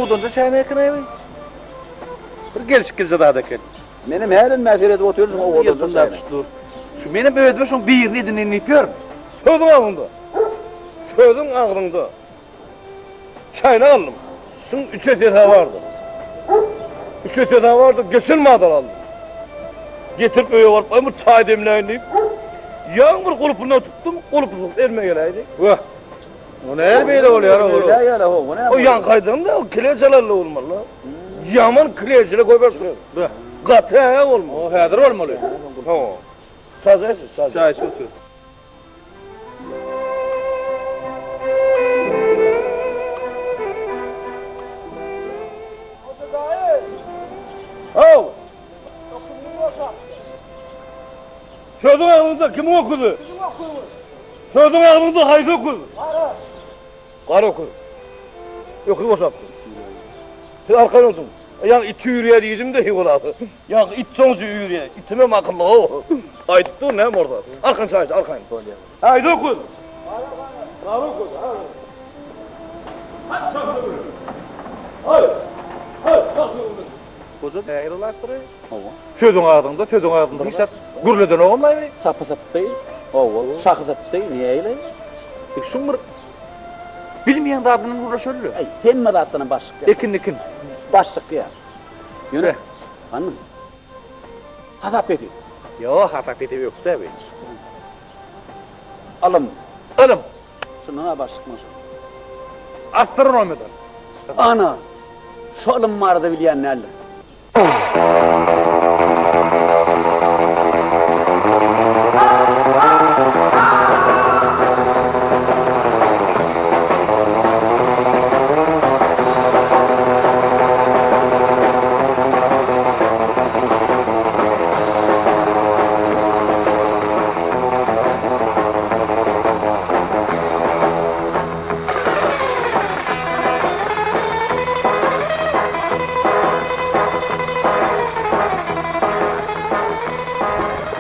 Owadanja çäýnek eken-aý. Bir gelşiklije zat eken. Menem hälenmä seredip otyryn şuň owadanja çäýnek. Şu menem özüme şoň birini edineýin diýip ýörün. Sözüň agzyňda. Sözüň agzyňda. Çäýnek aldym. Şuň üç esesi bardy. Üç esesi bardy, geçen bazar aldym. Getirip öýe baryp, aý bir çaý demläýin diýip, ýaňy bir gulpuna tutdum, gulpy elime geläýdi. Wah! O nähili beýle bolýar ogul? O ýaňky aýdanyň-da, o kilejalarly bolmaly. Ýaman kilejile goýberipdir. Gaty hä bolmaly. O häzir bolmaly. Hawa. Çaý içiş, çaý. Çaý içip otur. Hoja daýy! Haw! Sözüň agzyňda kimiň öküzi? Siziň öküziňiz. Sözüň agzyňda haýsy öküz? Gara. Gara öküz. Öküz boşapdyr. Siz arkaýyn oturyň. Ýaňy it üýrýär diýdim-de, Hywalady. Ýaňky it soňjy üýrýär. Itimem akylly how. Aýdyp dur näme bolsa. Arkaýyn çaý iç, arkaýyn. Bolýar. Haýsy öküz? Gara, gara. Gara öküz, ha. Haý, çak öküz. Haý! Haý, çak öküz. Goja nähili bolapdyr-eý? Hawa. Sözüň agzyňda, sözüň agzyňda hiç zat gürledenogam-laý. Sapy sypdy. Hawa, şahy sypdy. Nähili? Şuň bir bilmeýän zadyndan gürleşeli. Äý, hemme zatdanam baş çykýar. Ekin-dikin. Baş çykýar. Ýöne, hany, hasap kesip. Ýok, hasap kesip ýok-da bi. Ylym. Ylym. Şundan-a baş çykmaz. Astronomiýadan. Ana, şo ylym barada bilýän däldir.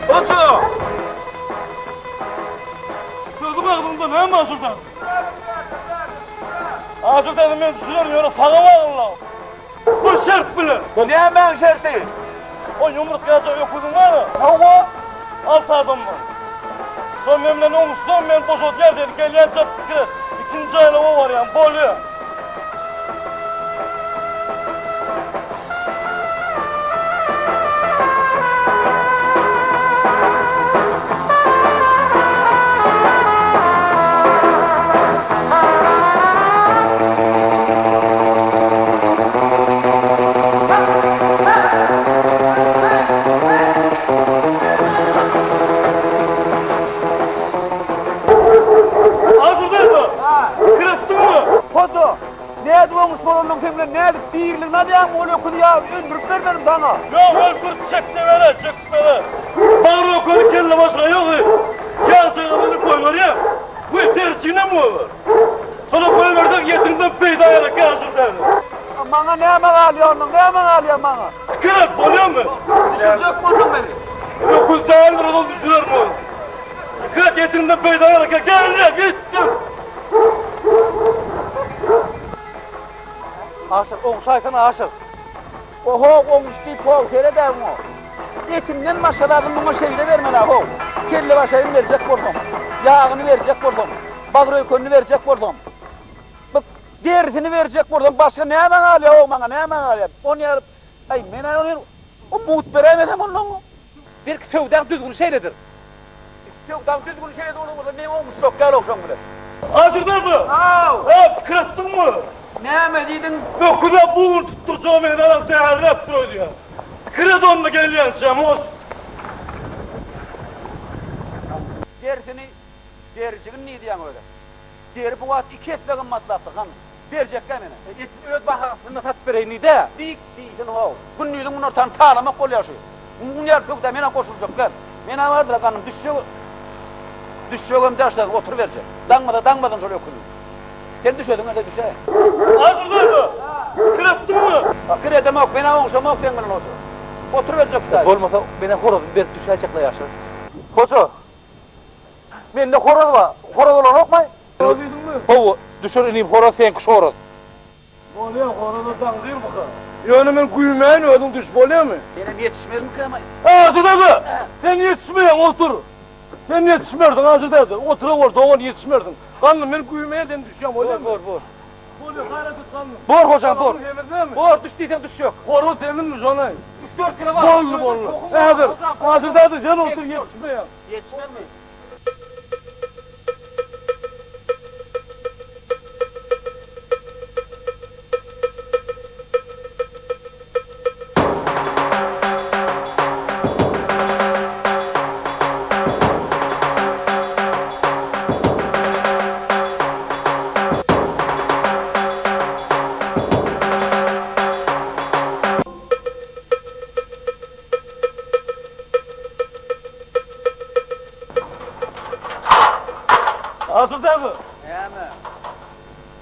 Hoja! Sözüň agzyňda näme aşyrdan? Aşyrdan men düşünerin ýöne saňa bagly. Bir şert bilen. Nämäň şerti? O ýumruk ýa-da öküziň bar-a? Hawa. Alty adam bar. Şo men bilen oňuşsaň, men boşadýan seni, gelýänçä pikir et. Ikinji aýlawa barýan, bolýa. Aşyrdaýda, pikir etdiňmi? Hoja, nädip oňuş bolanyň seň bilen nädip diriligini alýaňmy ol öküzi ýa öldürip bermelimi saňa? Ýok, öldürip çekdebere, çekdebere. Bagry ökeni kelle başga ýok, ýagjagymyny goýberýäň we terjinem goýber. Şony goýberseň ýetiňden peýda gerek ýaşuly däde. Maňa näme galýar ondan, näme galýar maňa? Pikir et, bolýamy? Düşürjek bolduň meni. Öküz däldir ozal düşürerin ony. Pikir et, ýetiňden peýda gerek gel ine, gitdim. Aşyr, oňşaýsana Aşyr. Oho, oňuş diýip how, sered-ä muňa. Etimden başga zadyny muňa şeýle bermel-ä how. Kellebaşaýyny berjek bolsaň, ýagyny berjek bolsaň, bagröýkenini berjek bolsaň, bu derisini berjek bolsaň, başga näme galýar how maňa, näme galýar? Ony ýaly, aý, men-ä ony o mugt beräýmesem onda oňa. Belki söwdaň düzgüni şeýledir. Söwdaň düzgüni şeýle bolan bolsa, meň oňuşjak däl-ow şoň bilen. Aşyrdaýmy? Haw! Hä, pikir etdiňmi? Näme diýdiň? Öküze bu gün tutdurjaga meňzänok zäherläp dur öýdýän. Pikir et onda gelýänçä, mos. Derisini, derijigini diýýäň özem. Deri bu wagt iki esse gymmatlapdyr, hany. Berjekgä meni. Etini öz bahasynda satyp bereýin diý-dä. Diýip, diýsin how. Gündiziň günortany talamak bolýar şu. Muň ýaly söwda men-ä goşuljak däl. Men-ä bardyr-a ganym, düşjek, düşjegem däl şular, oturyberjek. Daňmasa daňmasyn şol öküziň. Sen düşesiň gelse düşäý. Aşyrdaýda, pikir etdiňmi? Pikir edemok, men-ä oňşamok seň bilen hoja. Oturyberjek şu taýda. Bolmasa, men-ä horazymy berip düşäýjek-le ýaşyr. Hoja, mende horaz bar. Horaz bolanokmy? Horaz diýdiňmi? Hawa, düşer inim, horaz seňki şoraz. Bolýa, horaza daňdyrmyka? Ýöne men güýmäýin, özüň düş, bolýamy? Senem ýetişmezmikäm-aý? Ajy däde! Sen ýetişmeýäň, otur! Sen ýetişmersiň, Ajy däde! Oturaweri, dogan, ýetişmersiň. Gandym, men güýmäýin, sen düşýäň, bolýamy? Bor, bor, bor. Bolýa, gaýrat et, Gandym. Bor, hojam, bor. Gandym, semizlämi? Bor, düş diýseň düşjek. Horoz semizmi, şony? Üç-dört kilo bar. Boldy, boldy. Häzir, Ajy däde, sen otur, ýetişmeýäň. Ýetişmezmi? Asyl dagy. Näme?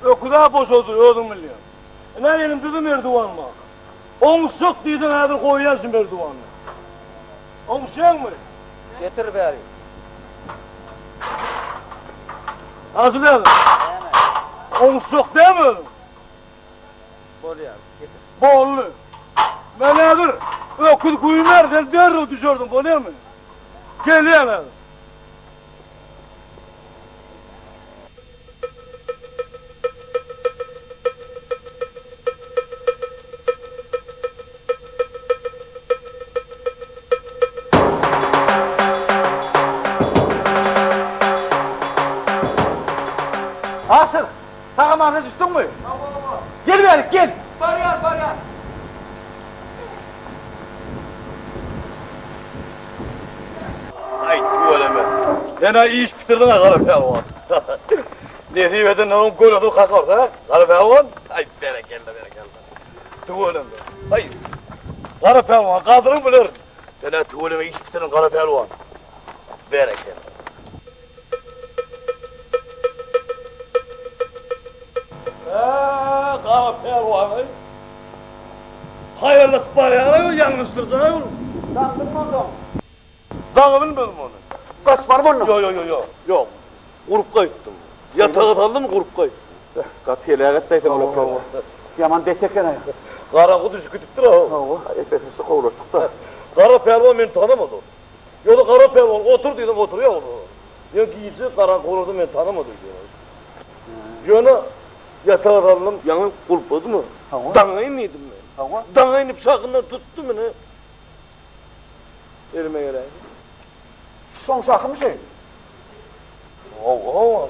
Öküz-ä boşady, özüň bilýäň. Ine elimde-de merdiwan bar. Oňuşjak diýseň häzir goýýan şu merdiwany. Oňuşýaňmy? Getir bäri. Asyl dagy. Näme? Oňuşjak dälmi özüň? Bolýar, getir. Boldy. Men häzir öküz güýmär, sen derrew düşersiň, bolýarmy? Gelýän häzir. Aşyr, Sag-aman düşdüňmi? Hawa-hawa. Gel bärik, gel! Barýan, barýan. Aý, tüweleme. Sen-ä iş bitirdiň-ä, Gara pälwan. Nesip eden onuň gölesini kakarys, hä, Gara pälwan? Aý, berekella, berekella. Tüweleme. Aý, Gara pälwan, gadyryňy bilerin. Sen-ä tüweleme iş bitirdiň, Gara pälwan. Berekella. Hä, Gara pälwan-aý. Haýallaşyp barýar-aý ol, ýalňyşdyrjaý ol. Daňdyňmy onsoň? Daňa bilmedim ony. Gaçmaly bolduň. Ýok, ýok, ýok, ýok. Gurup gaýtdym. Ýataga saldym, gurup gaýtdym. Gaty heläk etdäýseň ol oklawy. Ýaman bet eken-aý. Garaňky düşüp gidipdir-ä. Hawa, epesini kowlaşdyk-da. Gara pälwan meni tanamady. Ýöne Gara pälwan otur diýsem oturýar ol. Ýöne gije garaňky bolarda meni tanamady öýdýän. Ýöne ýataga saldym, ýaňy gulpladymy? Hawa. Daňaýyn diýdim men. Hawa. Daňaýyn diýip şahyndan tutdum ine. Elime geläýdi. Şoň şahymy şeý? Hawa, hawa.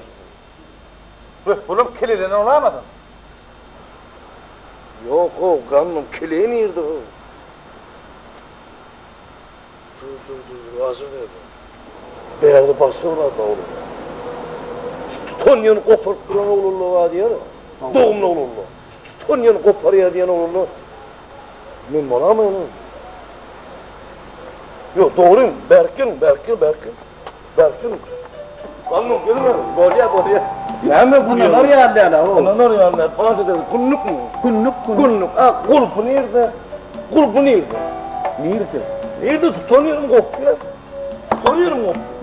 Beh, bulam kelelenen bolaýmasyn? Ýok-ow, gandym, kele nirde-ow? Dur, dur, dur, dur, ajy berdi. Bärde başga bir adam oglan bar. Şu tutan ýerini goparyp duran oglanlar bar diýýär-ä. Dogumly oglanlar. Şu tutan ýerini goparýar diýen oglanlar men bolamaýyn ony. Ýok, dogrymy? Bärik geliň, bärik gel, bärik gel. Bärik geliň. Gandym, geliň bärik. Bolýar, bolýar. Näme bu? Ynanar ýaly däl-ä, o. Ynanar ýaly däl. Tanyş ederis. Günlükmi? Günlük, günlük. Günlük. A, gulpy nirde? Gulpy nirde? Nirde? Nirde tutan ýerim gopýar. Tutan ýerim gopýar.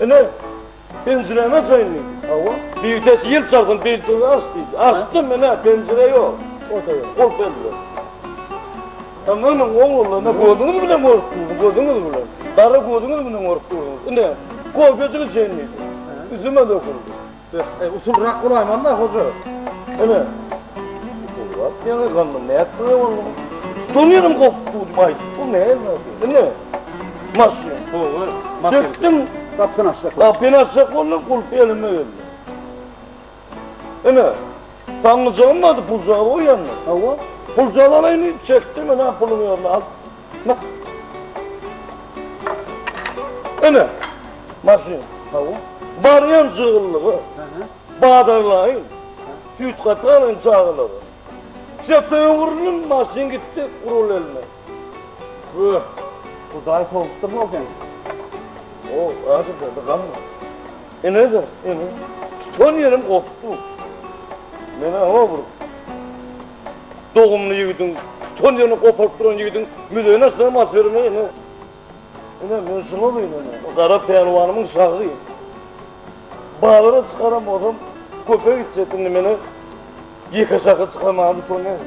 Ine, penjiräni açaýyn diýdi. Hawa. Biwtes ýel çalsyn, penjiräni aç diýdi. Açdym, ine, penjire ýok. O-da ýok. Gulp elde. Aman, oglanlar, gözüňiz bilen görüp dursuňyz, gözüňiz bilen. Gara gözüňiz bilen görüp dursuňyz. Ine, kofejik içeýin diýdi. Üzüme döküldi. Beh, usulrak bolaýmaly-da, hoja. Ine. Usulrak diýeňiz, gandym nätdiň oglum? Tutan ýerim gopdy diýip aýdyp, bu näme? Ine, maşyn. Hawa, Çekdim. Gapyny açjak. Gapyny açjak boldum, gulpy elime geldi. Ine, sandyjagym bardy, puljagazy goýýan-da. Hawa. Puljagazy alaýyn diýip çekdim, ine, puluň ýerine al. Nah. Ine, maşyn. Hawa. Barýan jygyllyga. Bazarlaýyn. Süýt gatyk alaýyn çagalara. Çepe öwrüldim, maşyn gitdi, rul elime. Böh! Hudaý sowupdyrmy-ow seni? O, aşyrda, gamma. Ine-de, ine. Tutan ýerim gopdy. Men-ä ho bir dogumly ýigidiň, tutan ýerini goparyp duran ýigidiň müzeýini açsam açyberme, ine. Ine, men şuňa gynanýan. Gara pälwanymyň şagy. Bazara çykaran bolsam, köpe gitjek indi meni. Ýeke şahly çykarmaga utanýan.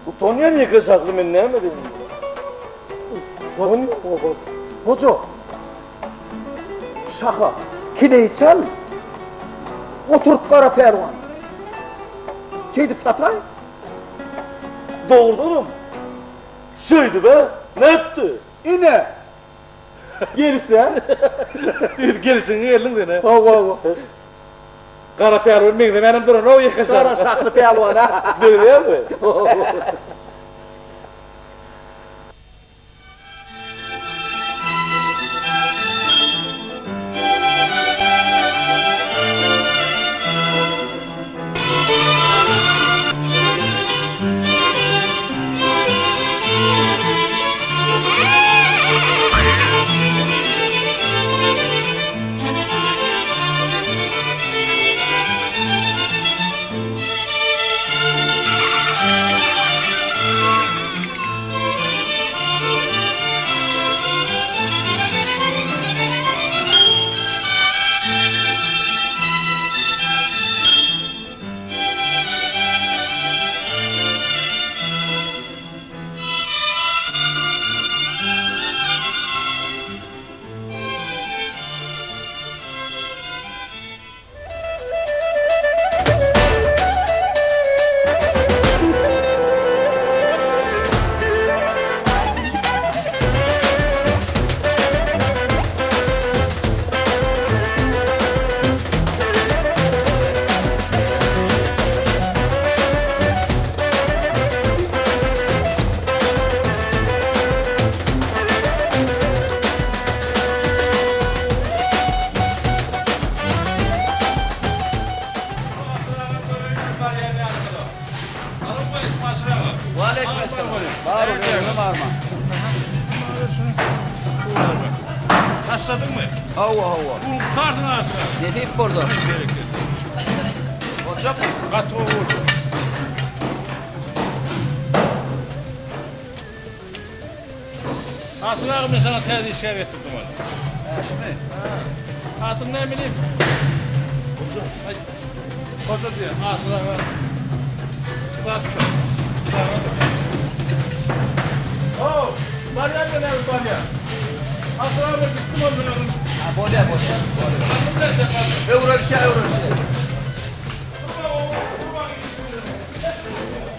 Utanýan ýeke şahly men näme edeýin? Utanýan. Hoja. Şaha, kileý çal. Oturt gara pälwan. Şeýdip sataý. Dogrudanam. Şeýdib-ä nätdi? Ine. Gelişýär. Gelişiňe geldiň sen-ä. Hawa, hawa. Gara pälwan meňzemänem duran-ow ýeke şaha. Gara şahly pälwan-a. Meňzeýärmi? Taşladyňmy? Hawa, hawa. Urup bardyň aşyra. Nesip bolsa. Boljakmy? Gaty gowy boldy. Aşyr aga men saňa täze işgär getirdim ony. Şumy? Adyny näme bileyim? Hoja. Aý, Hoja diýýär. Aşyr aga. Çydapdyr. How, barýan men häzir barýan. Aşyr aga men gitdim ol men özüm. Ha, bolýar, bolýar. Gandym bilen sen gandym. Öwrenişýär, öwrenişýär. Durma oglum, durma gidişiňe.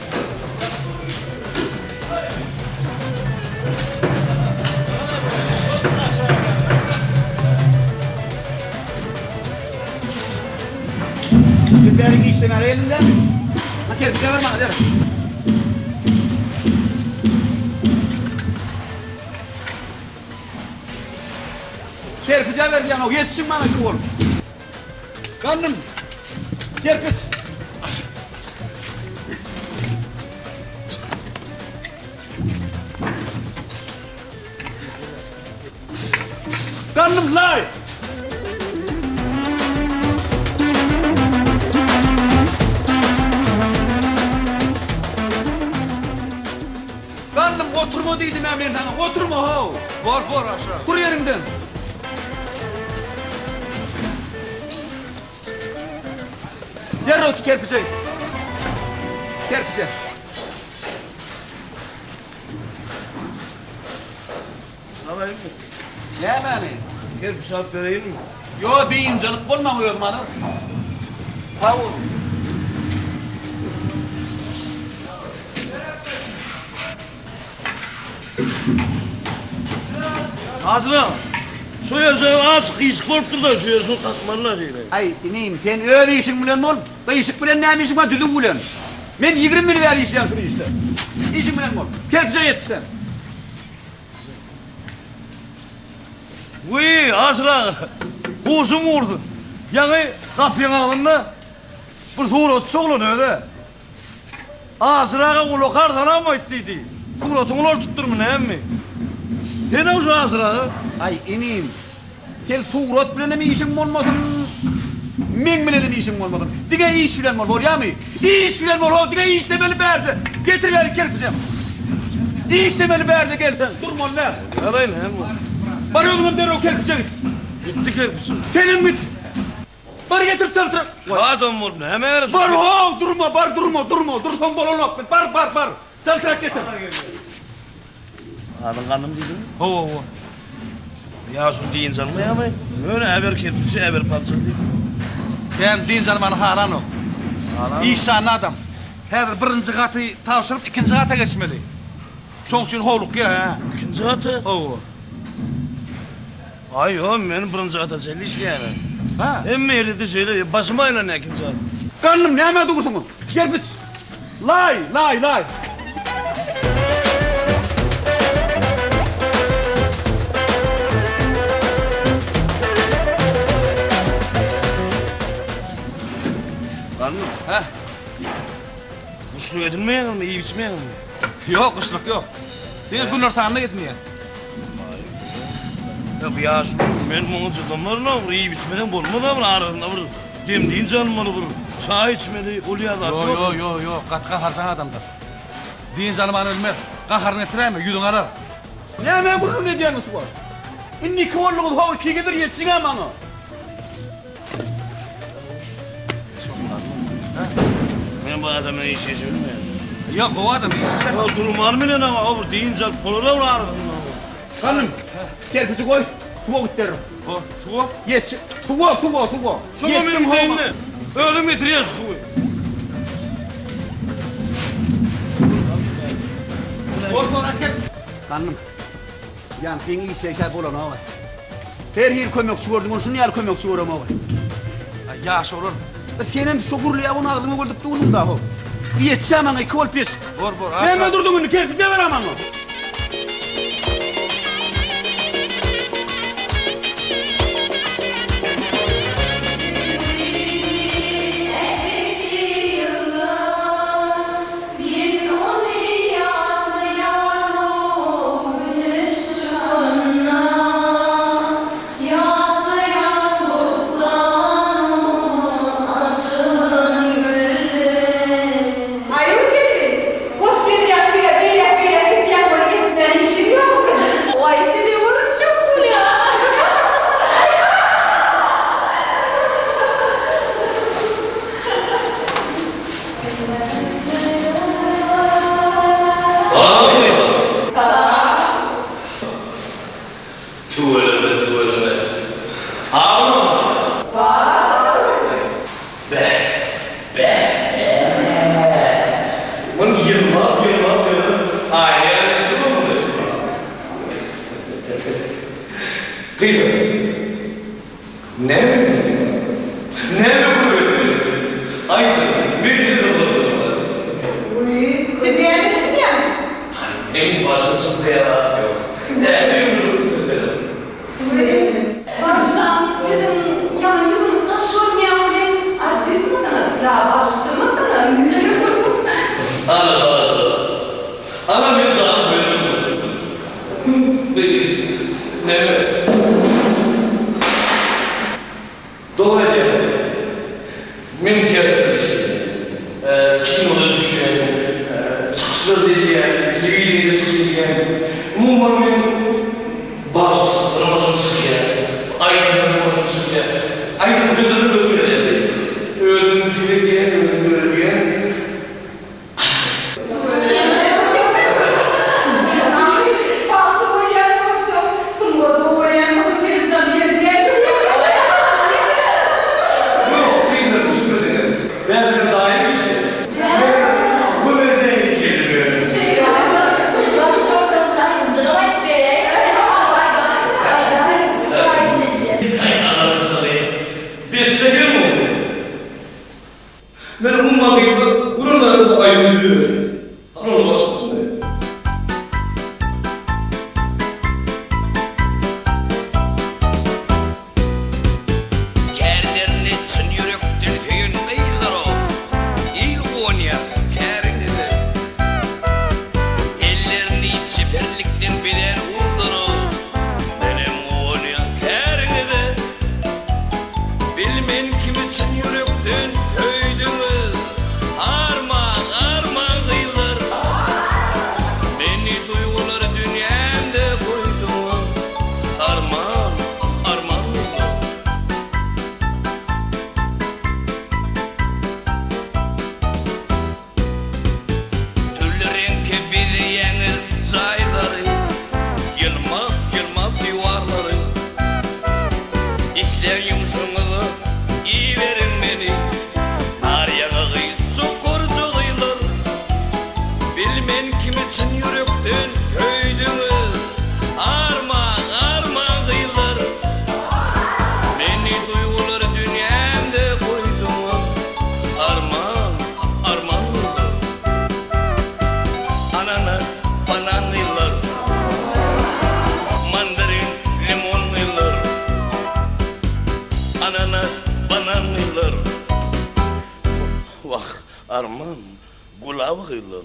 Bäri işlemär elinde. Ha kerpiç ver bana ver. Kerpiçe ver diýen o ýetişin bana şu bolup. Gandym. Kerpiç. Gandym laý. Gandym oturma diýdim men sana. Oturma how. Bor bor aşağı. Tur ýeriňden. Derrew kerpiçe. Kerpiçe. Alayım mı? Nämäni? Kerpiç alıp vereyim mi? Yo bir incelik bolma özüm alar. Sag bol. Aşyr Şu ýerde azıcık iyişik bolupdyr da şu ýer şunu kakmaly la şeýle. Ay inim sen öz işiň bilen bol. Bu işik bilen näme işiň bar düzüw bilen. Men 20 ýyl bäri işleýän şu işde. Işiň bilen bol. Kerpiçe ýetişsen. Wiý, Aşyr aga, huşuň gursun. Ýaňy gapyň agzynda bir suratçy oglan özi. Aşyr aga ulakar salam aýt diýdi. Suratyňy ular tutdurmy näme? Sen-ä şu Aşyr aga. Ay inim. Sen surat bilen hem işiň bolmasyn. Men bilen hem işiň bolmasyn. Diňe iş bilen bol, bolýarmy? Iş bilen bol, o diňe işlemeli bärde. Getir beri kerpiçem. Işlemeli bärde gelsen, durmaly däl. Alaýyn hem. Bar özüňem derrew kerpiçe git. Gitdi kerpiçim. Senem git. Bar getir çaltrak. Adam bolup näme gerek? Bar how durma bar durma durma dursaň bolanok. Bar bar bar. Çaltrak getir. Adyň Gandym diýdiňmi? Hawa hawa. Ýaşuly dynç almaýamy? Ýöne äber kerpiçi, äber palçygy diýip. Kän dynç almany halanok. Halanok. Işjanly adam. Häzir birinji gaty tabşyryp ikinji gata geçmeli. Şoň üçin howlukýar hä. Ikinji gata? Hawa. Aý ýok, men birinji gata çenli işleýärin. Hä? Hemme ýerde-de şeýle, başym aýlanýar ikinji gatda. Gandym nämä dursuňyz? Kerpiç. Laý, laý, laý. Gandym. Hä? Guşluk edinmeýäňizmi, iýip-içmeýäňizmi? Ýok, guşluk ýok. Diňe günortanda edinýän. Ýa bu ýaşuly, men muňa çydamaryn-a, bir iýip-içmeseň bolmaz-a, bir arasynda bir dem-dynç almaly, bir çaý içmeli, ol ýa zat Ýo, ýok. ýo, ýo, ýo, gaty gaharjaň adamdyr. Dynç alman ölmez. Gaharyny getiräýme, ýüzüňi alar. Nämä gürrüň edýäňiz şu wagt? Indi iki bolduňyz, how, iki gedir ýetjiň-ä maňa. Men bu adam bilen işleşip bilmeýän. Ýok, gowy adam, işleşer. Ýa durmany bilen aňa bir dynç alyp bolar-a bir arasynda. Hanym, kerpiçi goý, suwa git derrew. Ho, suwa? Ýetjek, suwa, suwa, suwa. Suwa men gideýin-le. Özüm getirýän şu suwy. Bor, bor, äket. Hanym, ýaňkyň işleýşi-ä bolanok-a. Her hili kömekçi gördüm, ony şuny ýaly kömekçi göremok. Aý, ýaş oglan. Senem şo gürleýä ony agzyňa gördük durduň da ho. Bir ýetişä maňa iki bolup ýetiş. Bor, bor, aşa. Näme durduň indi kerpiç ber maňa. Men ony ýatlaýan o güneş çykanda, Ýatlaýan bossan açylan gülden. Aý Selbi, boş gezýän öýe beýläk-beýläk gitýän bolup etmeli işiň ýokmy? Waý sizi görünjek bolýa. Tüweleme tüweleme. Agam. Bäh bäh bäh. Muny ýylmap ýylmap ýören aýna ýaly etdiňmi muny? Gyzym. Näme üçin? Näme görüp? Aýdyň, men size gyzyklanýan. Wiý, sen näme diýýäň? Aý, meň başym çykmaýan zat ýok. Näme ýumşuň üstündenem? Wiý, bagyşlaň, siziň ýaňy ýüzüňiz daş görünýär welin, artistmisiňiz ýa bagşymysyňyz? Ana, ana, ana, men janyň bölümi dursun. Gyz, Näme? Dogry aýdýaň. Men teatrda işleýän. Kinoda düşýän, çykyşlar edýän, telewideniýede çykyş edýän. Umuman men bagşyçylykdan başym çykýar, aýdymdan başym çykýar. Aýdym sözlerini özüm ýazýan. Özüm pikir edýän, özüm döredýän. Bagşy goýýan bolsaň, sungata goýýan bolsaň gelip jan Ýok, gyzlar düşünmediňiz. Bärde daýym işleýär. Kömek edeýin kelime. Şeýle bolsa, bagşy bolsaň aýdymjygam aýt be. Banan gyzlar. Mandarin, limon gyzlar. Ananas, banan gyzlar. Wah, arman, gulaby gyzlar.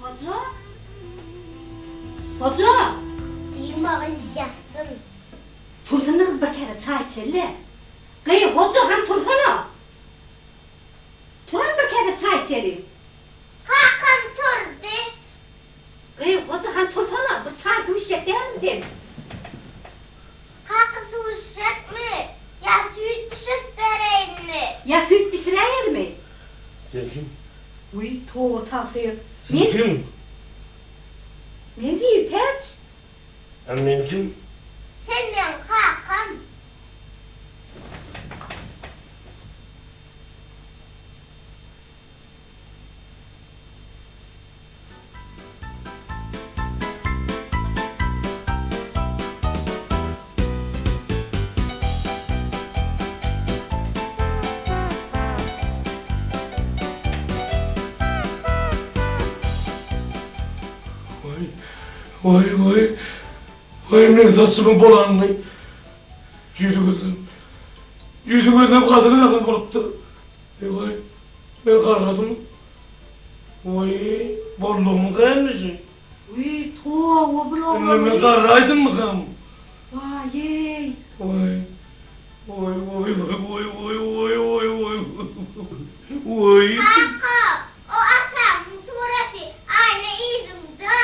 Hoja? Hoja! Diýmagyn ýatsyn. Tursana gyz bir käse çaý içeli. Gyz, Hoja, hany tursana! Turan bir käse çaý içeli. Kakam turdy. Gyz, Hoja, hany tursana, bir çaý suw içjek dälmi sen? Kaka suw içjekmi? Ýa süýt bişirip bereýinmi? Ýa süýt bişiräýelimi? Sen kim? Wiý, toba tagsyr. Sen kim? Men Zertäç. A men kim? Sen meň kakam. Waý, waý, waý, waý meň saçymyň bolanyny. Ýüzi-gözem, ýüzi-gözem gazyr-gazyr bolupdyr. Eý, waý, men garradym. Waý, boldugymyka indi şu? Wiý, toba bul oglan. Indi men garraýdymmykam? Waý-eý. Waý, waý, waý, waý, waý, waý, waý, waý, waý. Kaka, o atamyň suraty, aýna yzyňda.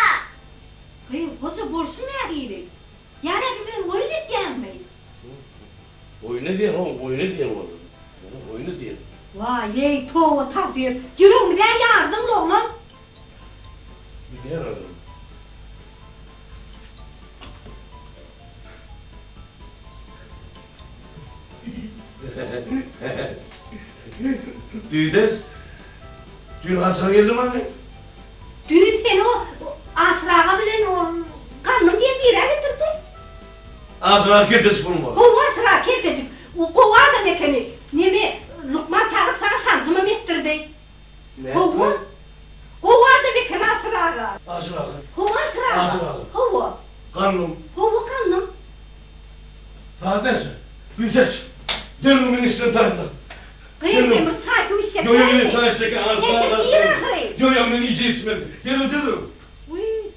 Gyz, goja bolşuň nähili? Ýa näme men oýun edýäňmi? Oýun edýän, hawa, oýun edýän boldy. Oýun edýän. Waý-eý, toba tagsyr, ýüregimiz-ä ýardyň-la, oglan. Gidýän adam. Düýdes, düýn haçan geldiň hany? Düýn seni o Aşyr aga bilen o Gandym diýen birä getirdi. Aşyr aga keltejik bolmaly. Hawa, Aşyr aga keltejik. O gowy adam ekeni. Neme, lukman çagyryp saňa sanjymam etdirdi. Hawa. Gowy adam eken Aşyr aga. Aşyr aga. Hawa, Aşyr aga. Aşyr aga. Hawa. Gandym. Hawa, Gandym. Sagat näçe? Güýzeç. Derrew meni işden taýynla. Gyz, sen bir çaý suw içjek Ýok, ýok, dälmi? men çaý içjek asla Sen zat ir ahyry. Ýok, ýok, men işe ýetişmeli. Derrew, derrew. Wiý.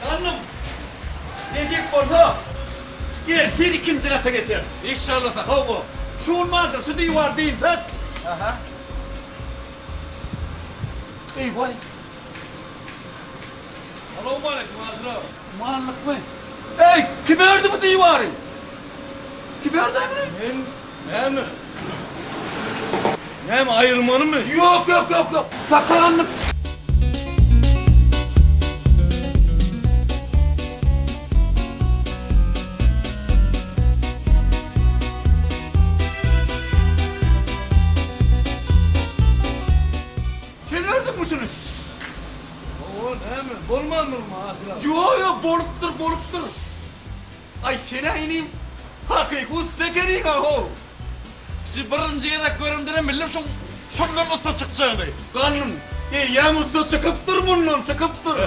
Gandym, nesip bolsa, ertir ikinji gata geçeris. Inşallasa, hawa. Şu gün bardyr, şu diwar diýilsek. Aha. Eý, waý. Salowmaleýkim, Aşyr aga. Amanlykmy? Eý, kim ördi bu diwary? Kim ördi muny? Men näme? Näme aýyrmalymy? Ýok, ýok, ýok, ýok. Sakla gandym. Sen ördüňmi şuny? Hawa, näme, bolmandyrmy ahyram? Ýok, ýok, bolupdyr, bolupdyr. Aý, sen-ä inim, hakyky ussa ekeniň-a, how! Sizi birinji gezek göremdenem bildim şoň şondan ussa çykjagyny. Gandym, eýýäm ussa çykypdyr mundan, çykypdyr.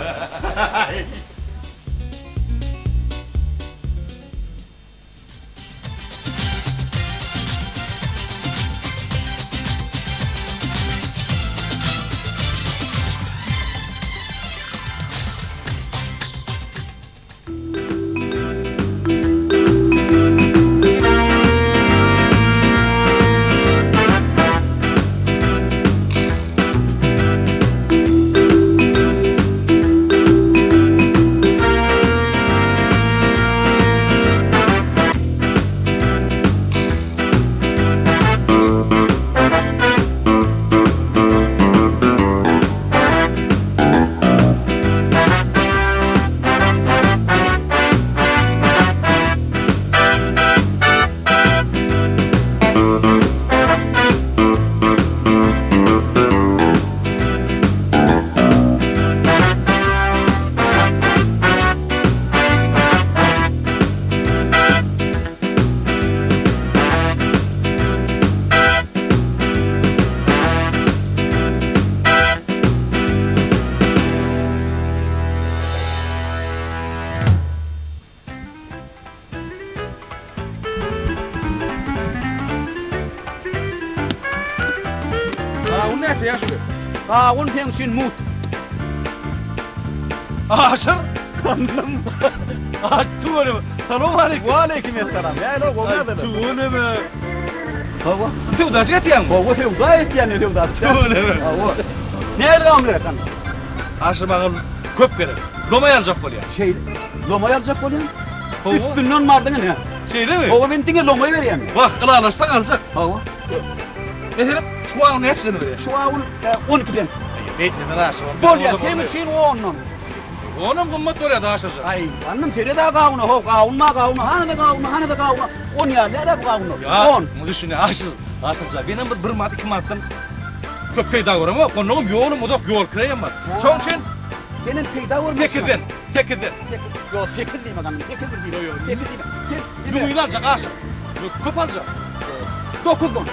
Gawun näçe ýaşuly? Gawun seň üçin mugt. Aşyr. Gandym. Aş tüweleme. Salowmaleýkim. Waleýkim essalam. Näle gowy ýagdaýlar? Tüweleme. Hawa. Söwdaçy etýäňmi? Hawa, söwda etýän, söwdaçy. Tüweleme. Hawa. Näle gawun gerek gandym? Aşyr maňa köp gerek. Lomaý aljak bolýan. Şeýle. Lomaý aljak bolýan? Hawa. Üstünden bardyň ine. Şeýlemi? Hawa, men diňe lomaý berýän. Wah, ylalaşsak aljak. Hawa. Meselem, şu gawun näçeden berýäň? Şu gawun on ikiden. Beýtmesen aşyr. Bolýar, seň üçin ondan. Onam gymmat bolýar aşyrja. Aý, gandym seret-ä gawuna, how, gawun bar, gawun, hany-da gawun, hany-da gawun. On ýaly däl-ä bu gawunlar. On. Muny düşünýän aşyr, aşyrja. Menem bir bir manat, iki manatdan köp peýda göremok. Onnoňam ýolum uzak, ýol kireýem bar. Şoň üçin Senem peýda görmek. Sekizden, sekizden. Sekiz, ýok, sekiz diýme gandym, sekiz bir diýme. Ýok, ýok. Sekiz diýme. Sen Müňüni aljak aşyr. Köp aljak. Dokuzdan.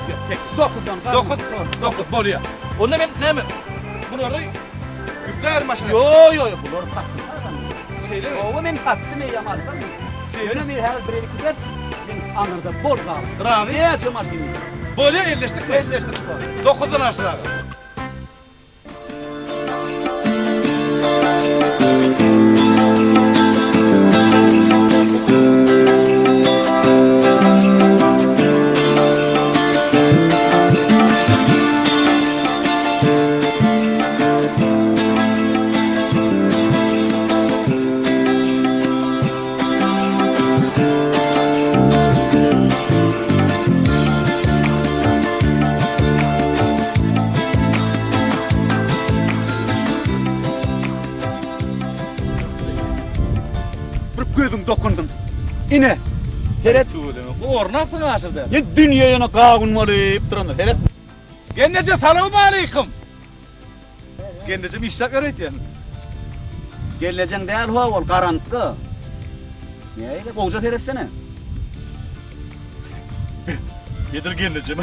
Ýok, sekiz. Dokuzdan. Dokuz, dokuz bolýar. Onda men näme, bulary ýüklärin maşyna. Ýok, ýok, ýok, bulary satdym. Şeýlemi? Hawa, men satdym eýýäm alsam. Ýöne men häzir bir iki ber, men aňyrda bol galyp. Razy? Näçe maşyn? Bolýar, elleşdikmi? Elleşdik. Dokuzdan aşyr aga. Bir gözüň dokundym. Ine, seret. Tüweleme. Ornapsyň aşyrda. Ne dünýe ýöne gawun bolup duranda seret. Gelneje salowmaleýkim. Gelnejem işläp ýör öýdýän. Gelnejeň däl ho ol garantga. Näile gowja seretsene. Edil gelnejem.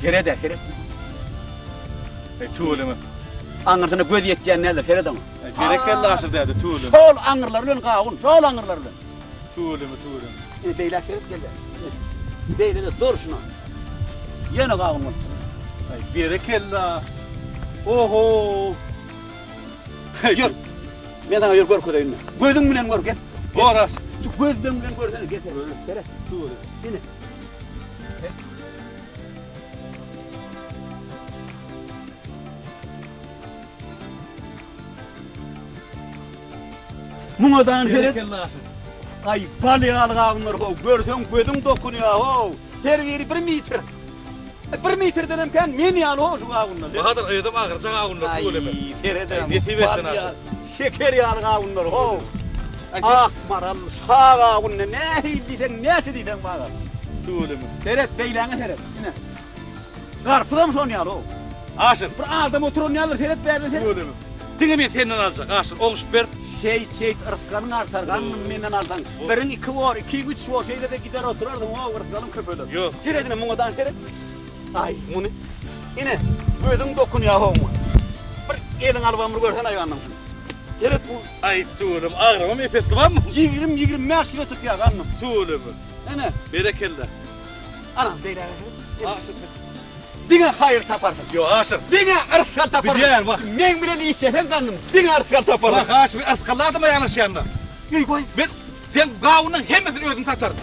Sered-ä seret. Eý tüweleme. Aňyrsyna göz ýetýän däldir seret oňa. Berekella Aşyr däde tüweleme. Şol aňyrlar bilen gawun, şol aňyrlar bilen. Tüweleme tüweleme. Ine beýläk seret gel-de. Beýle-de durşuna. Ýene gawun bolupdyr. Aý berekella. Oho. Ýör. Men saňa ýör görkezeýin. Gözüň bilen gör gel. Bor Aşyr. Şu gözleň bilen görsene gel. Seret. Tüweleme. Ine. Muňa daň seret. Aý, bal ýaly gawunlar how, görseň gözüň dokunýar how. Her biri bir metr. Bir metrdenem kän men ýaly how şu gawunlar. Bahadyr, yzam agyrja gawunlar tüweleme. Aý, seredem. Nesip etsin aşyr. Şeker ýaly gawunlar how. Ak maral, şa gawuny nähili diýseň, näçe diýseň bar. Tüweleme. Seret, beýläňe seret. Ine. Garpyzam şon ýaly how. Aşyr. Bir adam oturan ýalydyr, seret bärde seret. Tüweleme. Diňe men senden aljak, Aşyr, oňşup ber. Şeýt, şeýt, yrsgalyň artar, gandym menden alsaň. Biriň iki bor, ikiň üç bor, şeýle-de gider oturarsyň, how, yrsgalyň köpeler. Ýok. Seret ine, muňa daň seret. Aý, muny. Ine, gözüň dokunýar how muňa. Bir eliňe alybam bir görsene gandym şuny. Seret bu. Aý, tüweleme, agramam ep-esli barmy? Ýigrim, 25 kilo çykýar gandym. Tüweleme. Ine. Berekella. Ana, beýläge seret. Aşyr. Diňe haýyr taparsyň. Ýok, Aşyr. Diňe yrsgal taparsyň. Bilýän, wah. Meň bilen işleseň gandym, diňe yrsgal taparsyň. Wah, Aşyr, yrsgally adama ýanaşýan-da. Eý, goý. Men seň gawunyň hemmesini özüm sataryn.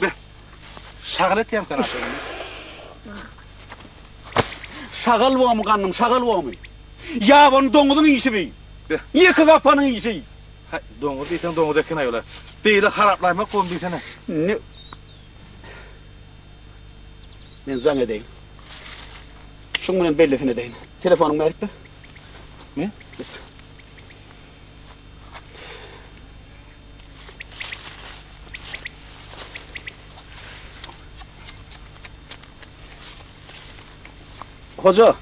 Be, şagal etýäň sen aşygyny. Şagal bomy gandym, şagal bomy? Ýabany doňuzyň işi bi. Ýeke gapanyň işi. Haý, doňuz diýseň doňuz eken-aý ol-a. Beýle haraplaýmak gowumy diýsene. Ne? Men jaň edeýin. Şuň bilen bellisini edeýin. Telefonyňy berip ber. Ne? Hoja.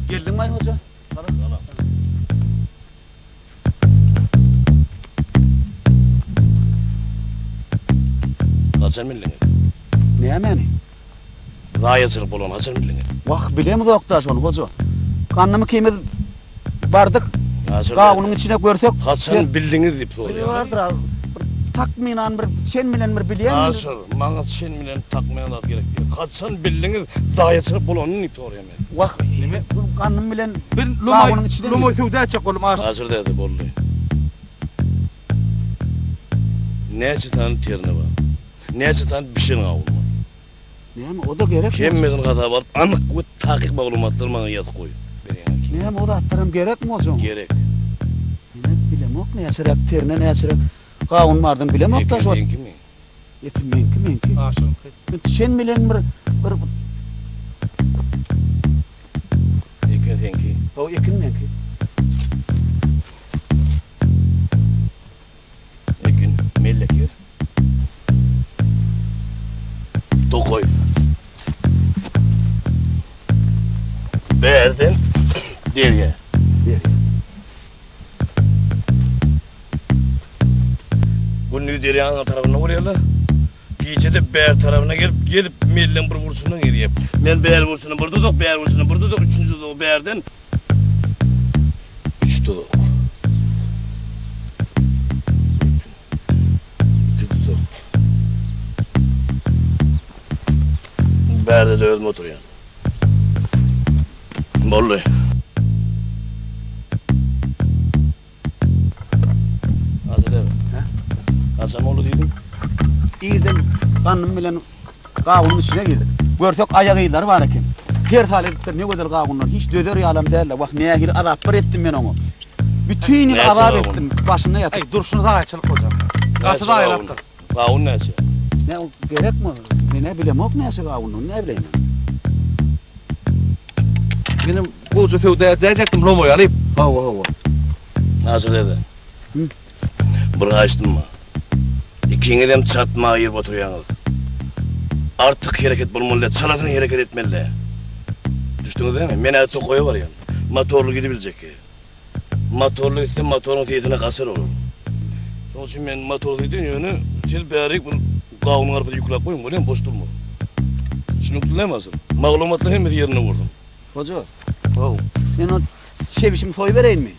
Geldiňmi Aý hoja? Haçan bildiňiz? Nämäni? Zaýaçylyk bolany haçan bildiňiz? Wah, bilemizok-da şony, hoja. Gandym ikimiz bardyk, gawunyň içine görsek. Haçan bildiňiz diýip soraýan. Bardyr, bir takmynan bir çen bilen bir bilýän. Aşyr, maňa çen bilen takmynan zat gerek däl. Haçan bildiňiz zaýaçylyk bolanyny diýip soraýan men. Wah, bu gandym bilen Ben gawunyň içine. Lomaý söwda etjek boldum Aşyr. Aşyr däde, boldy. Näçe sany terne bar? Näçe sany bişen gawun bar? Näme, o-da gerekmi? Hemmesini hasaba alyp, anyk we takyk maglumatlary maňa ýazyp goý. Berýäň. Näme, o zatlaram gerekmi hojam? Gerek. Näme, bilemok, näçeräk terne, näçeräk gawun bardyny bilemok-da şo. Ekin seňkimi? Ekin meňki, meňki. Aşyryňky. Sen bilen bir, bir. Ekin seňki. Hawa, ekin meňki. Ekin, mellek ýer. Tokaý. Bärden derýa. Derýa. Gündiz derýanyň aňry tarapynda bolýarlar. Gije-de bär tarapyna gelip, gelip mellegiň bir burçundan girýär. Men bär burçundan bir duzak, bär burçundan bir duzak, üçünji duzagy bärden. Üç duzak. Iki duzak. Bärde-de özüm oturýan. Boldy. Asyl ebe. Hä? Haçan boldy diýdiň? Irden gandym bilen gawunyň içine girdik. Görsek aýak yzlary bar eken. Persal edipdir ne gözel gawunlar. Hiç dözer ýalam däldi. Wah nähili azaplar etdim men oňa. Bütin ýyl Näçe azap gawun? etdim. Başynda ýatyp. Aý durşuny zaýaçylyk hojam. Gaty Näçe gawun? zaýalapdyr. Gawun näçe? Ne ol gerekmi? Men-ä bilemok näçe gawundygyny näbileýin men. Menem gowja söwda edäýjekdim lomaý alyp. Hawa, hawa. Nasyr dede. Bir haýyştym bar. Ikiňizem çatma girip oturýaňyz. Artyk hereket bolmaly däl, çalasyn hereket etmeli däl. Düşdüňiz dämi? Men-ä tokaýa barýan. Motorly gidibiljek. Motorly gitsem motoryň sesine gaçar olar. Şonuň üçin men motorsyz gideýin, ýöne siz bärik bir gawun garpyzy ýükläp goýuň, bolýamy, boş durmaz. Düşnükli dälmi asyl? Maglumatlar hemmesi ýerinde bolsun. Hoja, how, men o çebişimi soýubereýinmi?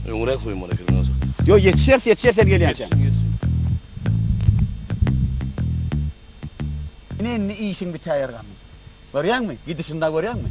Öňräk soýmaly ekeniň asyl. Ýok, ýetişeris, ýetişeris sen gelýänçäň. Ýetişsin, ýetişsin. Ine indi işiň bitäýer gandym. Görýäňmi, gidişini dagy görýäňmi?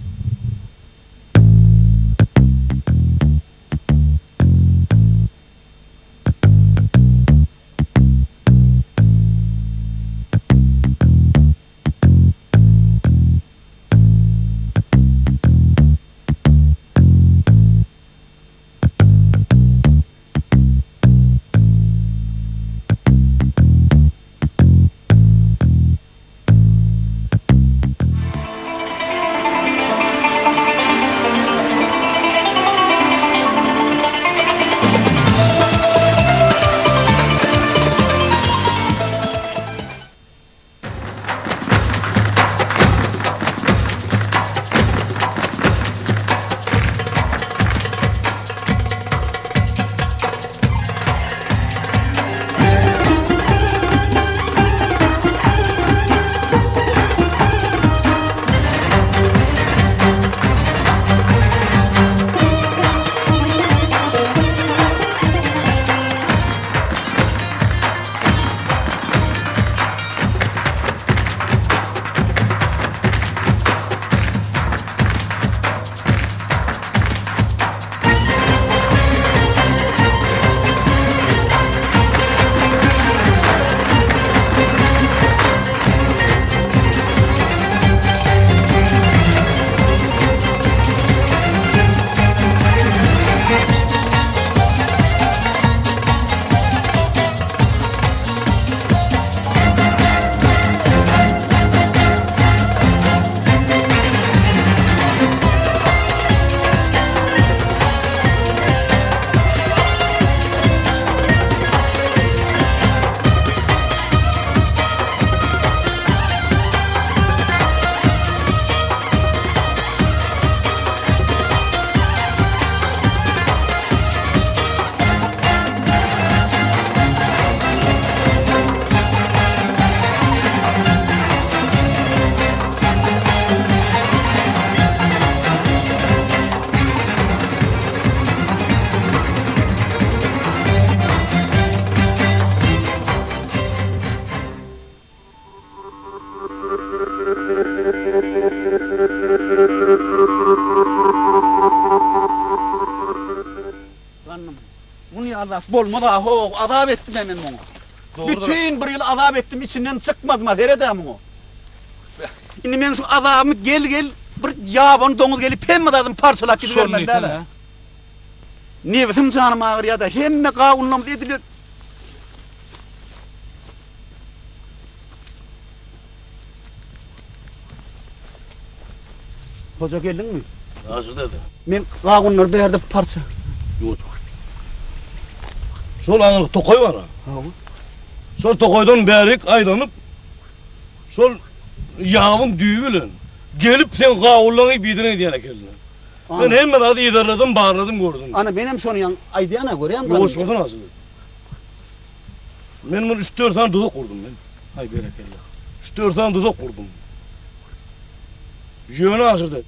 Gandym. Muny azap bolmaz-a how, azap etdim-ä men muňa. Bütin bir ýyl azap etdim, içinden çykmadym-a, sered-ä muňa. Indi meň şu azabymy gel-gel bir ýabany doňuz gelip hemme zadymy parçalap gidibermeli däl-ä. Nebsim janym agyrýa-da, hemme gawunlarymyz edil Hoja geldiňmi? Aşyr dede. Men gawunlary bärde parça. Ýok. Şol aňyrky tokaý bar-a. Hawa. Şol tokaýdan bärik aýlanyp, şol ýabyň düýbi bilen gelip seň gawunlaryňy biderek edýän ekenler. Men hemme zady yzarladym, barladym, gördüm. Ana, menem şony ýaň aýdýan-a, görýäňmi? Ýuwaş bolsana Aşyr dede. Men muny üç-dört sany duzak gurdum men. Aý berekella. Üç-dört sany duzak gurdum. Ýöne aşyrdy.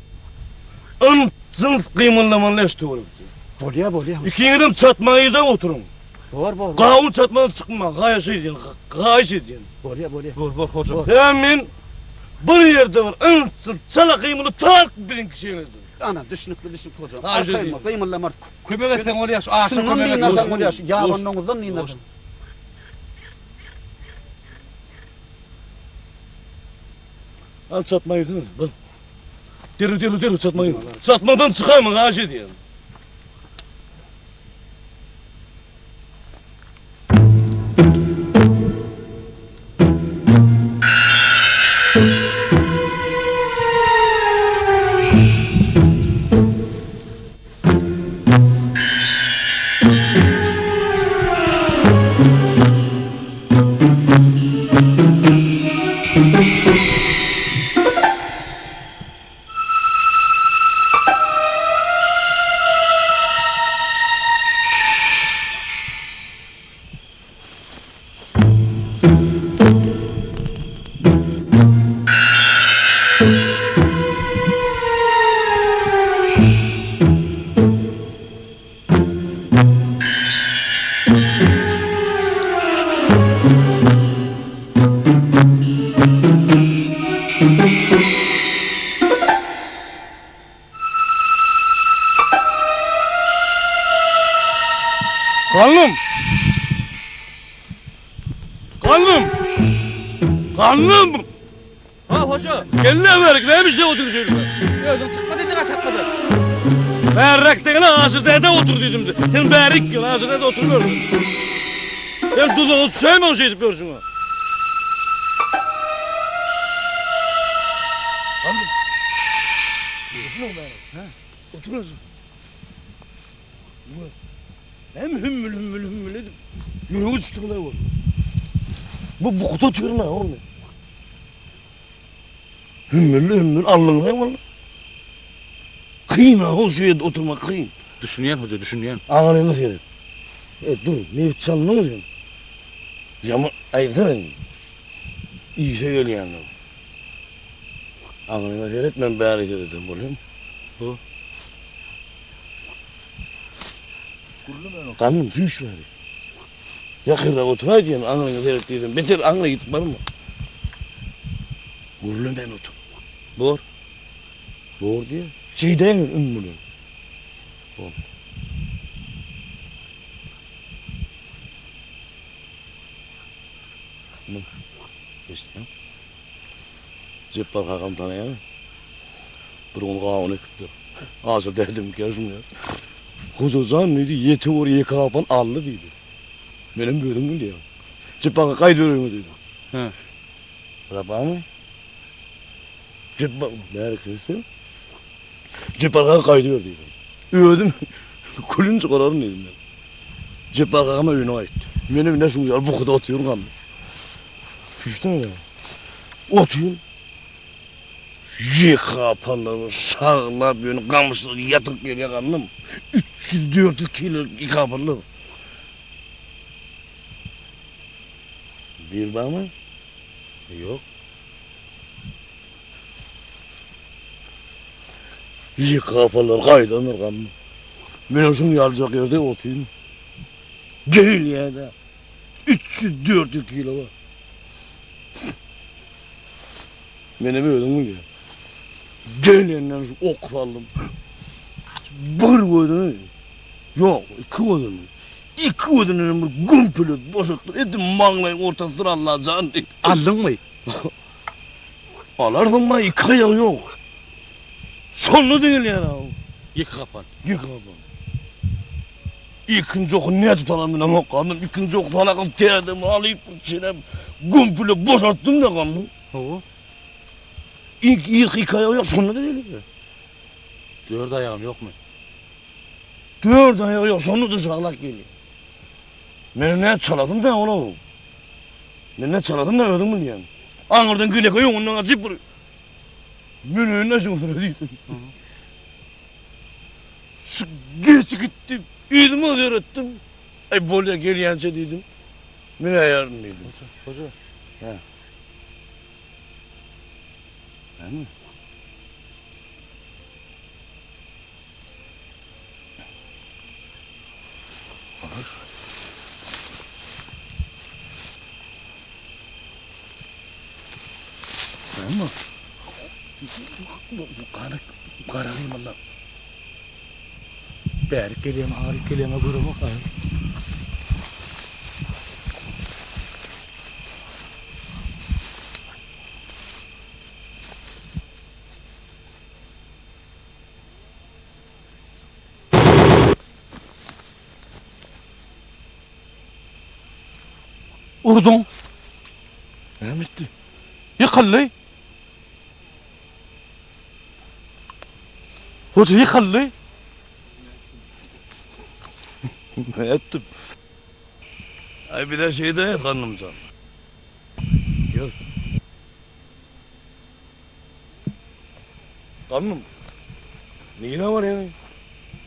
Ynjyns gymyldamaly leş töwerekde. Bolýa, bolýa. Ikiňizem çatma ýerde oturyň. Bor, bor. Gawun çatmadan çykmaň, haýyş edýän, haýyş edýän. Bolýa, bolýa. Bor, bor, hoja. Hä men. Bir ýerde bir ynsyz çala gymyly tark biziňki şeýledir. Ana, düşnükli, düşnükli hojam. Arkaýyn bol, gymyldamarys. Kömek etseň bolýar, şu aşyr Şundan kömek et. dynarsaň bolýar, şu ýaban doňuzdan dynarsaň. Al çatma ýüzüňiz, bil. Derrew, derrew, derrew çatma ýüzüň. Çatmadan çykaýmaň, haýyş edýän. Gandym! Gandym! Gandym! Ha, hoja. Kelle berik, näme işde otur şeýle? Özüň çykma diýdiň aşakda. Bärrekdigine Aşyr däde otur diýdim. Sen bärik gel, Aşyr däde otur gördüm. Sen duzaga düşäýme şeýdip ýörşüňe. Gandym. Otur özüň. Näme hümmül-hümmül hümmül edip, ýüregi çytyklaý boldy. Bu bukuda otyryn-a, oglum. Hümmülli hümmül aldyňyz-a walla. Kyn-a, ho şu ýerde oturmak kyn. Düşünýän, hoja, düşünýän. Agalyňa seret. E, dur, nebit çaldyňmy sen? Ýaman, aýtsana indi. Işe gelýändir. Agalyňa seret, men bäri seredem bolýan. Bu. Gandym süýş bäri. Ýakynrak oturaý diýen, aňryňa seret diýsem, beter aňry gidip barma. Gürlemän otur. Bor. Bor diýýär. Şeýdäýiň üm bilen. Bor. Eşitýäň. Jepbar kakamy tanaýaňmy? Bir gün gawun ekipdir. Aşyr dädemkä şuňa. Hoja jan diýdi, ýete bor ýeke gapan aldy diýdi. Menem özüm bilýän. Jepbar kaka gaýdyber öýüňe diýdi. Hä. Rabarmy? Jepbar, bäri Jepbar kaka gaýdyber diýdi. Özüm külün çykararyn diýdim men. Jepbar kakam öýüne gaýtdy. Menem ine şuň ýaly bukuda otyryn gandym. Düşdüňmi? Otyryn. Ýeke gapanlary şaglap ýöne gamyşlar ýatyryp gelýär gandym. 300-400 kilo ýeke gapanlar. Bir barmy? Ýok. Ýeke gapanlar gaýdandyr gandym. Menem şuň ýalyjak ýerde otyryn. Gelýär-de. 300-400 kilo bar. Menem özüň bilýäň. Gelenden şu ok saldym. Bir gözüni, ýok, iki gözüni, iki gözünden bir gümpület boşatdym. Edil maňlaýyň ortasydyr Allajan diýip. Aldyňmy? Alarsyň ma, iki aýagy ýok. Şonda diňilýär-ä o. Ýeke gapan. Ýeke gapan. Ikinji oky nädip salan bilemok gandym. Ikinji oky salakam täzemi alyp içinem gümpüle boşatdym-da gandym. Hawa. Ilk irki iki aýagy ýok şonda-da gelýär. Dört aýagam ýokmy? Dört aýagy ýok şonda-da şaglap gelýär. Meni nädip çalasyn sen ol-ow. Men nädip çalasyn da özüň bilýäň. Aňyrdan gelýärkä öňünden gaçyp bir Münende şuňa diýdim. Şu geç gitdi. Yzyma seretdim. Aý bolýa gelýänçä diýdim. Münäýerin diýdim. Hoja. Hä. Näme? Näme? Gara gymyldap. Bärik gelýämi, aňryk gelýämi göremok. Urduň. Näme etdi? Ýykyldy. Hoja ýykyldy. Nätdim? Aý bize şeýdä gandymjan. Gel. Gandym. Nirä barýaň?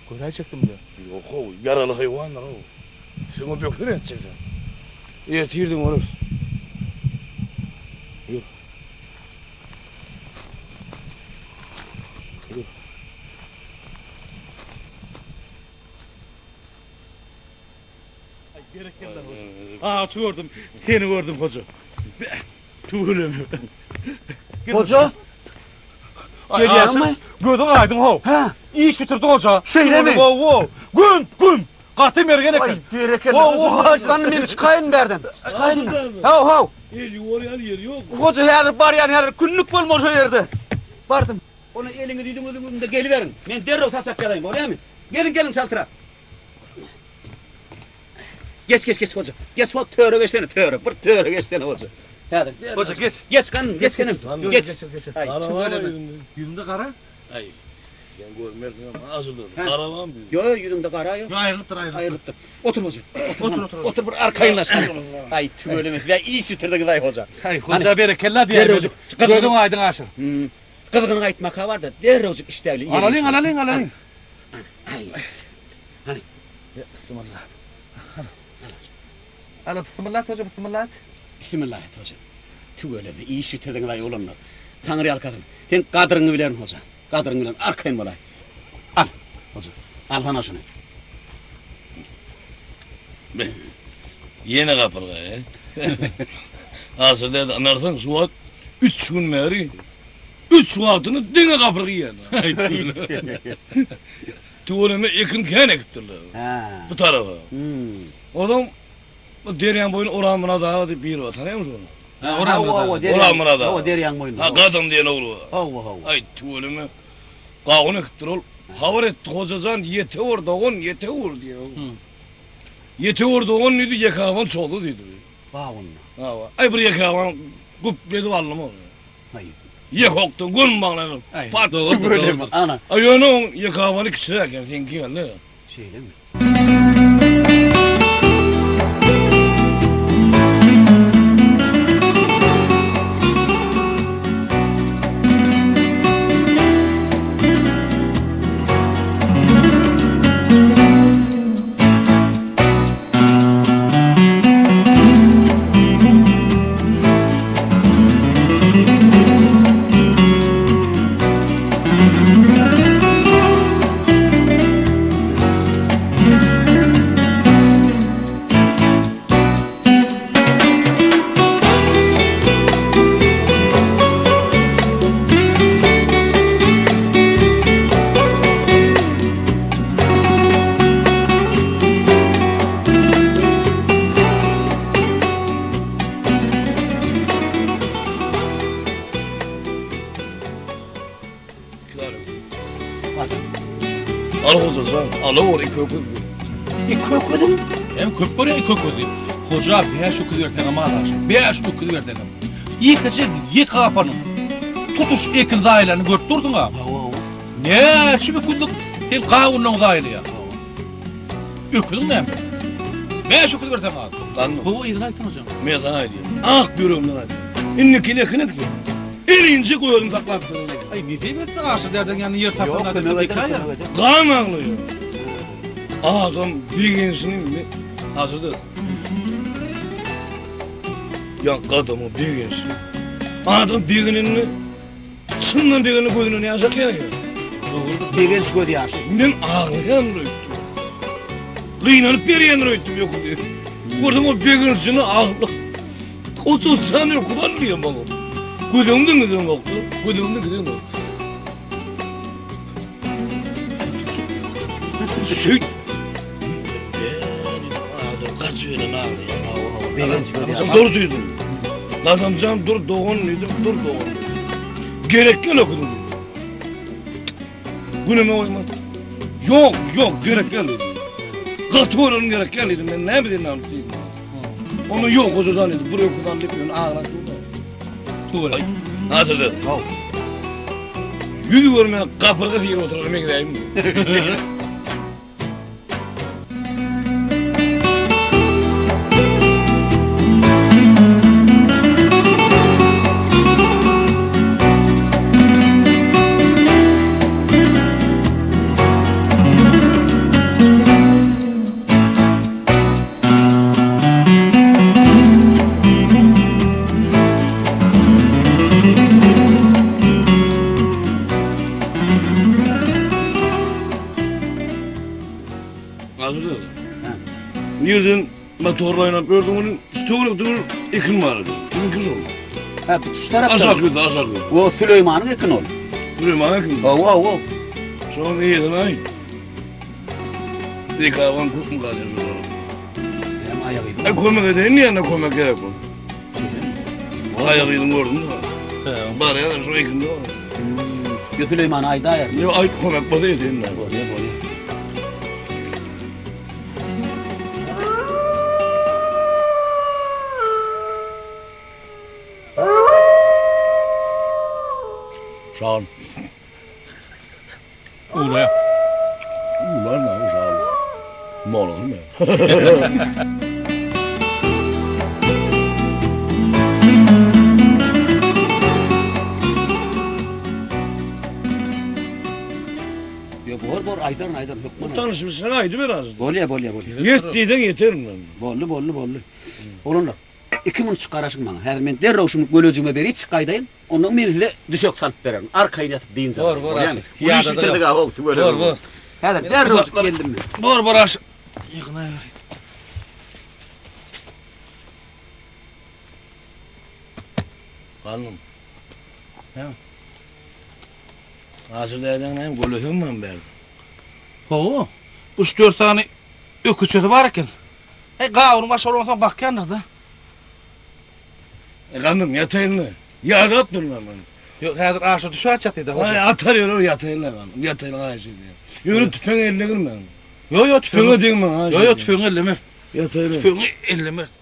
Göräýjekdim-dä. Ýok-ow, ýaraly haýwandyr-ow. Şuňa bökür etjek sen. Ertirden göreris. Ýör. Ýör. Aý, berekella, hoja. Aty gördüm, seni gördüm, hoja. Beh, tüweleme. Hoja? Gelýäňmi? Gözüň aýdyň, how. Hä? Iş bitirdi, hoja. Şeýlemi? Hawa, güm, güm. Gaty mergen eken. Aý, berekella. Hany men çykaýyn bärden. Çykaýyn. Haw, haw. El ýuwar ýaly ýeri ýok. Hoja häzir barýan häzir günlük bolmaly şo ýerde. Bardym. Ony eliňizi ýüzüňizi ýuwuň-da geliberiň. Men derrew saçak ýazaýyn, bolýamy? Geliň, geliň çaltrak. Geç, geç, geç hoja. Geç hol töre geçsene, töre. Bir töre geçsene hoja. Häzir. Hoja geç. Geç ganym, geç ganym. Geç. Aý, tüweleme. Ýüzünde gara. Aý. Sen görmersiň hem ajydyr. Gara barmy? Ýok, ýüzüňde gara ýok. Ýok, aýrylypdyr, aýrylypdyr. Aýrylypdyr. Otur hoja. Otur, otur. Otur bir arkaýynlaş. Aý, tüweleme, size iş bitirdiňiz-aý hoja. Aý, hoja berekella diýäýmeli. Gözüň aýdyň aşyr. Gyzgyn gaýtmaka bar-da, derrewjik işdäli iýeliň. Alalyň, alalyň, alalyň. Aý. Hany. Bismillah. Ala, bismillah hoja, bismillah. Bismillah hoja. Tüweleme, iş bitirdiňiz-aý oglanlar. Taňryýalkasyn. Sen gadyryňy bilerin hoja. Gadyryň bilen arkaýyn bolaý. Al, hoja, alsana şuny. Be, ýene gapyrga, e? Asyl däde, ynarsaň, şu wagt üç gün bäri üç wagtyny diňe gapyrga iýýän. Tüweleme ekin kän ekipdirler bu taraba. Onsoň bu derýaň boýuny Orazmyrat aga diýip biri bar, tanaýaňmy şony? Orazmyrat aga. Hawa, derýaň boýunda. Ha, Gadam diýen ogly bar. Hawa, hawa. Aý, tüweleme, gawun ekipdir ol. Habar etdi, Hoja jan, ýetewer dogan, ýetewer diýýär. Ýetewer dogan diýdi, ýeke gaban çozdy diýdi. Gawunyny. Hawa. Aý, bir ýeke gaban güpledip aldym ony. Aý. Ýeke okdan göni maňlaýyna pat Tüweleme, ana. Aý, ýöne oň ýeke gabany kiçiräk eken, seňki ýaly. Şeýlemi? Al hoja jan, alawor iki öküz. Iki öküziň? Hem köp görýän iki öküzi. Hoja bäş öküz berseňem az agşam. Bäş öküz berseňem. Ýekeje ýeke gapanyň tutuş ekin zaýalaryny görüp dursuň-a. Hawa, hawa. Näçe öküzlik sen gawunyň zaýalaýaň. Öküziň näme? Bäş öküz berseň az. Gannym. Gowy yzyny aýtsaň hojam. Men saňa aýdýan. Ak ýüregimden aýdýan. Indiki ekin ekseň. Elinjik özüň saklap bilen ekin. Aý nesip etse Aşyr dädeň ýanynda ýer Ýok, tapanda kömek eder, ekaýar. kömek eder. Gan aglaýar. Adam begenişini mi Aşyr däde. Ýa gadamyň begenişini. Adam begenende Çyndan begenende gözünden ýaş akýar ýa. Dogrudyr. Begenç göz ýaşy. Men aglaýandyr öýtdüm. Gynanyp berýändir öýtdüm öküzi. Görsem ol begenjine aglap. Otursan öküz al diýýär maňa. Göz öňümden gidenokdy. Göz öňümden gidenok. Şeýt. Gaty bilen aglaýar. Begenç görýär. Dur diýdim. Gazamjan dur dogan diýdim, dur dogan. Gerek gel okudum diýdim. Günüme goýmaz. Ýok, ýok, gerek gel diýdim. Gaty görenim gerek gel diýdim. Men näme diýdim alyp diýdim. Onu ýok hojajan diýdim. Bir öküz al diýip, ýöne aglap durdy. Tüweleme. Nasyr dedi. Haw. Ýüz görmän gapyrga syryp oturana meňzäýinmi? Hazır. Nirden motorla oynap gördüm onu. Şu töwerekde bir ekin bar idi. Kiminki şol? Ha, şu tarapda. Aşak ýurda, aşak ýurda. O Süleýmanyň ekini ol. Süleýmanyň ekini. Hawa, hawa. Şonuň eýesini aý. Zekawan köpmi galýar şolara? Hem aýagyny. E kömek edeýin diýende kömek gerek bol. Aýagyny gördüm. Barýar şu ekinde. Ýa Süleýman aýdaýar. Ýa aýt kömek bolsa edeýin. Bolýar, bolýar. Şan. Ulaýa. Ular ne uşal. Molan mı? Ýa bor bor aýdaryn aýdaryn hökman. Tanışmış sen aýdy biraz. Bolýa bolýa bolýa. Ýet diýseň ýeterin men. Boldy boldy boldy. Oglanlar iki munçuk garaşyň maňa. Häzir men derrew şuny gölejigime berip çyk gaýdaýyn. Ondan men size düşek salyp bererin. Arkaýyn ýatyp dynç alyň. Bor bor Bolýamy? aşyk. Bu işi bitirdik ha how tüweleme. Bor bor. Häzir derrewjik geldim men. Bor bor aşyk. Ýygnaýaý. Galdym. Hä? Aşyr dädeň näme gölesi mi bärde? Hawa. Üç-dört sany öküzçesi bar eken. Heý, gawunyň başy bolansoň bakýandyr-da. Gandym, ýataýyn-la. Ýadap durman men. Ýok, häzir aşa düşäýjek diýdi hoja. Aý, atar ýörer, ýataýyn-la gandym. Ýataýyn, haýyş edýän. Ýöne tüpeň eline girmäň. Ýok, ýok, tüpeňe degmäň, haýyş edýän. Ýok, ýok, tüpeňi ellemeris. Ýataýyn. Tüpeňi ellemeris.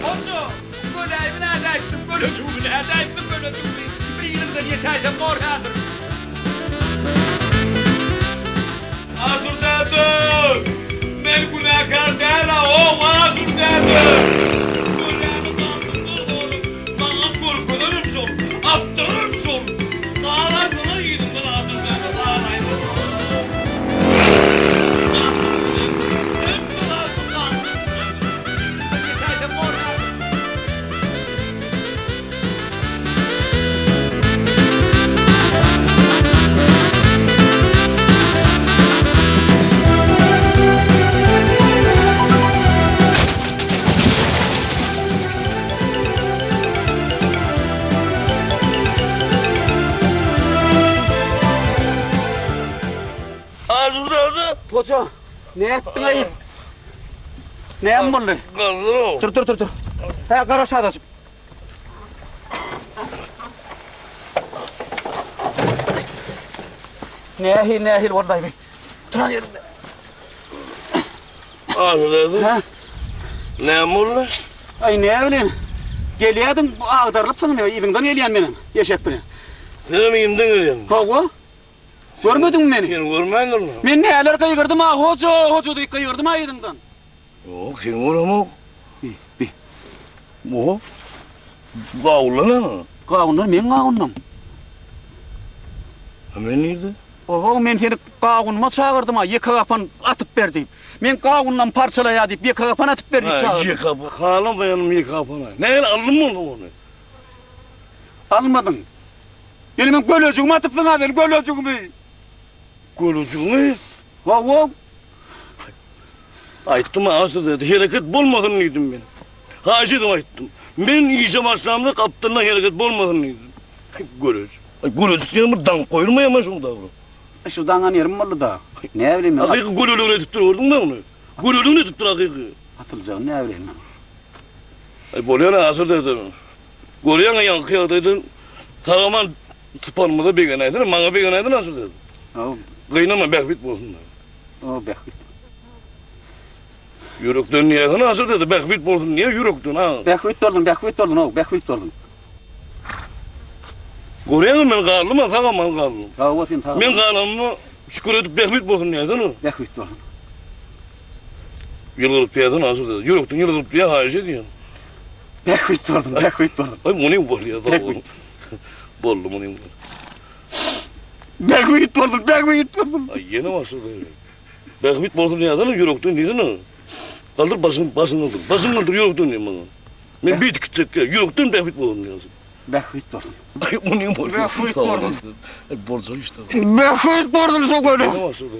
Hoja, göläýimi nädäýipsiň, gölejigimi nädäýipsiň, gölejigimi? Bir yzymdan ýetäýsem bor häzir. Aşyr däde! Göläni galdyrdyr onuň, maňa görkezerim şol, atdyrarym şol. Galarsyňa yzymdan Aşyr däde, galaýmaň. Galdyryp bilerdim, hemme zady galdyryp bilerdim. Yzymdan ýetäýsem borýadym. Hoja, nätdiň-aý? Näme boldy? Dur, dur, dur, dur. Hä, garaş azajyk. Nähili, nähili boldy-aý bi? Turan ýerinde. Aşyr Hä? Näme boldy? Aý, näbileýin. Gelýärdiň, agdarylypsyň indi, yzyňdan gelýän menem, eşek bilen. Senem yzymdan gelýäňmi? Hawa. Görmediňmi meni? Seni görmändirin. Men näler gygyrdym-a, hoja, hoja diýip gygyrdym-a yzyňdan. Ýok, seni göremok. Bi, bi. Oho. Gawunlar näme? Gawunlar meň gawunlarym. A men nirde? Oho, men seni gawunyma çagyrdym-a, ýeke gapan atyp ber diýip. Meň gawunlamy parçalaýar diýip, ýeke gapan atyp ber diýip çagyrdym. Hä, ýeke gapan. Halamaýanym ýeke gapana. Nähili aldym bolsa ony? Almadyň. Ýöne meň gölejigimi atypsyň-a sen, gölejigimi! Gölejigimi? Hawa. Aýtdym aşyr dedi, hereket bolmasyn diýdim men. Haýyş edip aýtdym. Men işe başlamda gapdalynda hereket bolmasyn diýdim. Gölejik. Aý gölejik diýen bir daňyp goýulmaýarmy şuň dagry? Aý şu daňan ýerim boldy-da. Näbileýin men. Hakyky göleligini edipdir gördüňmi ony? Göleligini edipdir hakyky. Atyljagyny näbileýin men. Aý bolýar aşyr dedi. Görýäň-ä ýaňky ýagdaýdan sag-aman sypanymyza begenäýsene, maňa begenäýsene aşyr dedi. Hawa. Gynanma bähbit bolsun. O bähbit. Ýürekden diýýäsene Aşyr dede, bähbit bolsun diýýä ýürekden a. Bähbit bolsun, bähbit bolsun how, bähbit bolsun. Görýäňmi men galdym-a, sag-aman galdym. Sag bol sen sag. Men galanyma şükür edip bähbit bolsun diýýäsene. Bähbit bolsun. Ýylgyryp diýýäsene Aşyr dede, ýürekden ýylgyryp diýýä haýyş edýän. Bähbit bolsun, bähbit bolsun. Aý muny bolýa sag bol. Boldy muny. Bähbit bolsun, bähbit bolsun. Aý ýene başlady. Bähbit bolsun diýýäsene ýürekden diýsene. Galdyr başyňy, başyňy galdyr. Başyňy galdyr ýürekden diý maňa. Men beýdip gitjekkä ýürekden bähbit bolsun diýýäsin. Bähbit bolsun. Aý muny bolýa. Bähbit bolsun. Aý boljak işde. Bähbit bolsun şu göle. Ýene başlady.